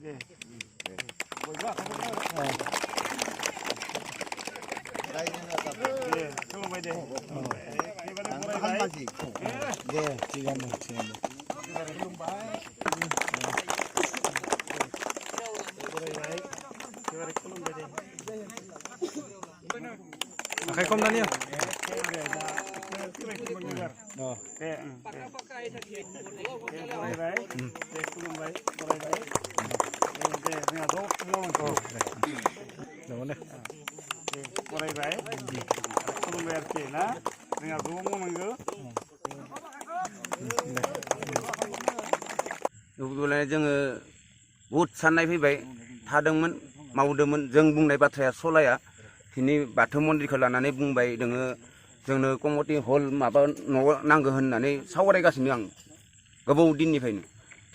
Akai kom Daniel. Sebetulnya जोङो बहुद साननाय फैबाय थादोंमोन मावदोंमोन जों बुंनाय बाथ्राया सलाया दिनै बाथौ मन्दिरखौ लानानै बुंबाय दोङो जोंनो कमिटि हल माबा न' नांगौ होननानै सावरायगासिनो आं गोबाव दिननिफ्रायनो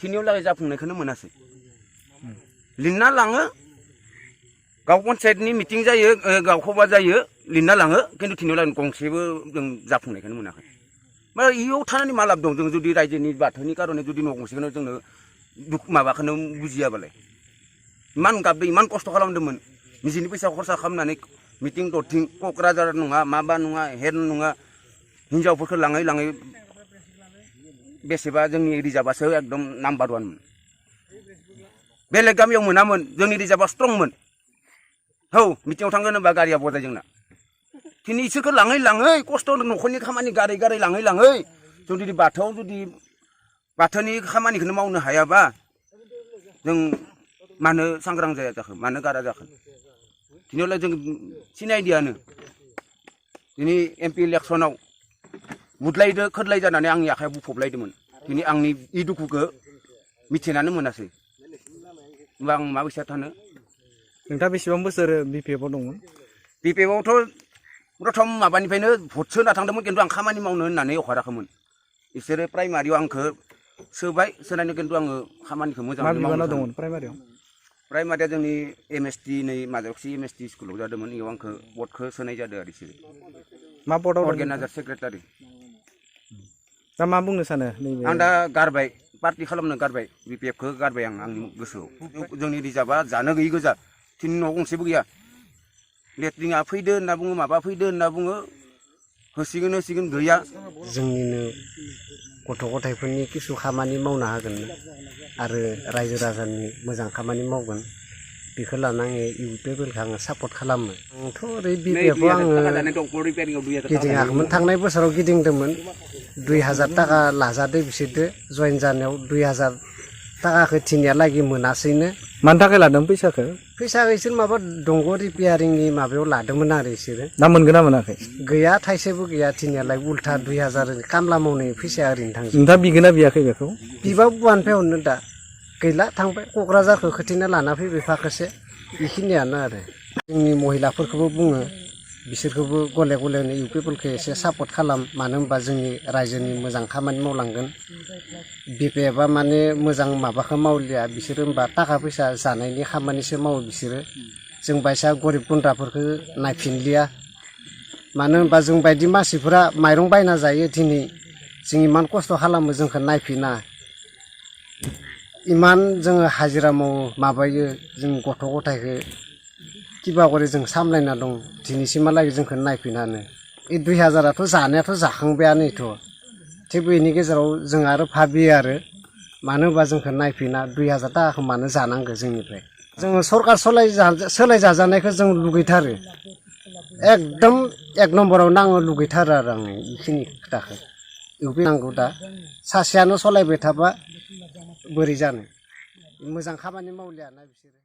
थिनियाव लागै जाफुंनायखौनो मोनासै लिरना लाङो गाव पन्सायतनि मिटिं जायो गावखौबा जायो लिरना लाङो खिन्थु थिनियाव लागै गंसेबो जों जाफुंनायखौनो मोनाखै मा इयाव थानानै मा लाब दं जों जुदि रायजोनि बाथौनि कारणे जुदि न' गंसेखौनो जोंनो माबाखौनो बुजियाबालाय इमान गाबदों इमान खस्थ' खालामदोंमोन निजिनि फैसा खरसा खालामनानै मिटिं दथिं क'क्राझार नङा माबा नङा हेड नङा हिनजावफोरखौ लाङै लाङै बेसेबा जोंनि रिजार्भआसो एकदम नाम्बार 1 मोन बेलेग गामियाव मोनामोन जोंनि रिजार्भआ स्ट्रंमोन हौ मिटिंआव थांगोन होनबा गारिया बजाय जोंना दिनै इसोरखौ लाङै लाङै खस्थ' न'खरनि खामानि गारै गारै लाङै लाङै जों जुदि बाथौआव जुदि बाथौनि खामानिखौनो मावनो हायाबा जों मानो सांग्रां जाया जाखो मानो गारा जाखो दिनैलाय जों सिनायदियानो दिनै एमपि इलेक्सनाव बुदलायदो खोदलाय जानानै आंनि आखायाव बुफबलायदोंमोन दिनै आंनि इ दुखुखौ मिथिनानै मोनासै होमबा आं माबायसा थानो नोंथाङा बेसेबां बोसोर बिपिएफआव दंमोन बिपिएफआवथ' प्रथम माबानिफ्रायनो भटसो होना थांदोंमोन खिन्थु आं खामानि मावनो होननानै हगाराखैमोन बिसोरो प्राइमारियाव आंखौ सोबाय सोनायनो खिन्थु आङो खामानिखौ मोजाङै मावनो बिबानाव दंमोन प्राइमारिया जोंनि एमएसटि नै माधबसि एमएसटि स्कुलाव जादोंमोन इयाव आंखौ भटखौ सोनाय जादों आरो बिसोरो मा भटआव अर्गेनाइजार सेक्रेटारि दा मा बुंनो सानो आं दा गारबाय पार्टि खालामनो गारबाय बिपिएफखौ गारबाय आं आंनि गोसोआव जोंनि रिजार्भआ जानो गैयि गोजा थिन न' गंसेबो गैया लेट्रिना फैदो होनना बुङो माबा फैदो होनना बुङो होसिगोन गैया जोंनिनो गथ' गथायफोरनि किसु खामानि मावनो हागोन आरो रायजो राजानि मोजां खामानि मावगोन बेखौ लानानै इउपिएफखौ आङो सापर्ट खालामो आंथ' ओरै बिपिएफआव आङो गिदिङाखैमोन थांनाय बोसोराव गिदिंदोंमोन 2000 टाका लाजादो बिसोरदो जइन जानायाव 2000 टाकाखौ थिनियालागै मोनासैनो मानि थाखाय लादों फैसाखौ इसोर माबा दंग' रिपेयारिंनि माबायाव लादोंमोन आरो इसोरो दा मोनगोन ना मोनाखै गैया थाइसेबो गैया थिनियालाय उल्था 2000 कामला मावनाय फैसाया ओरैनो थांजोबो नोंथाङा बिगोन ना बियाखै बेखौ बिबा बुवानिफ्राय हरनो दा गैला थांबाय क'क्राझारखौ खोथिना लाना फैबाय फाखोसे बेखिनियानो आरो जोंनि महिलाफोरखौबो बुङो बिसोरखौबो गले गलेनो इउपिएफखौ एसे सापर्ट खालाम मानो होनबा जोंनि रायजोनि मोजां खामानि मावलांगोन बिपिएफआ माने मोजां माबाखौ मावलिया बिसोरो होनबा थाखा फैसा जानायनि खामानिसो मावो बिसोरो जों बायसा गरिब गुन्द्राफोरखौ नायफिनलिया मानो होनबा जों बायदि मानसिफोरा माइरं बायना जायो दिनै जों इमान खस्थ' खालामो जोंखौ नायफिना इमान जोङो हाजिरा मावो माबायो जों गथ' गथायखौ किबा करे जों सामलायना दं दिनैसिमहालागै जोंखौ नायफिनानो 2000आथ' जानायाथ' जाखांबायानोथ' थेवबो बेनि गेजेराव जों आरो भाबियो आरो मानो होनबा जोंखौ नायफिना 2000 टाकाखौ मानो जानांगौ जोंनिफ्राय जोङो सरकार सोलायजाजानायखौ जों लुगैथारो एकदम 1 नम्बरावनो आङो लुगैथारो आरो आङो बेखिनि खोथाखौ इउपिएफ नांगौ दा सासेयानो सलायबाय थाबा बोरै जानो मोजां खामानि मावलियाना बिसोरो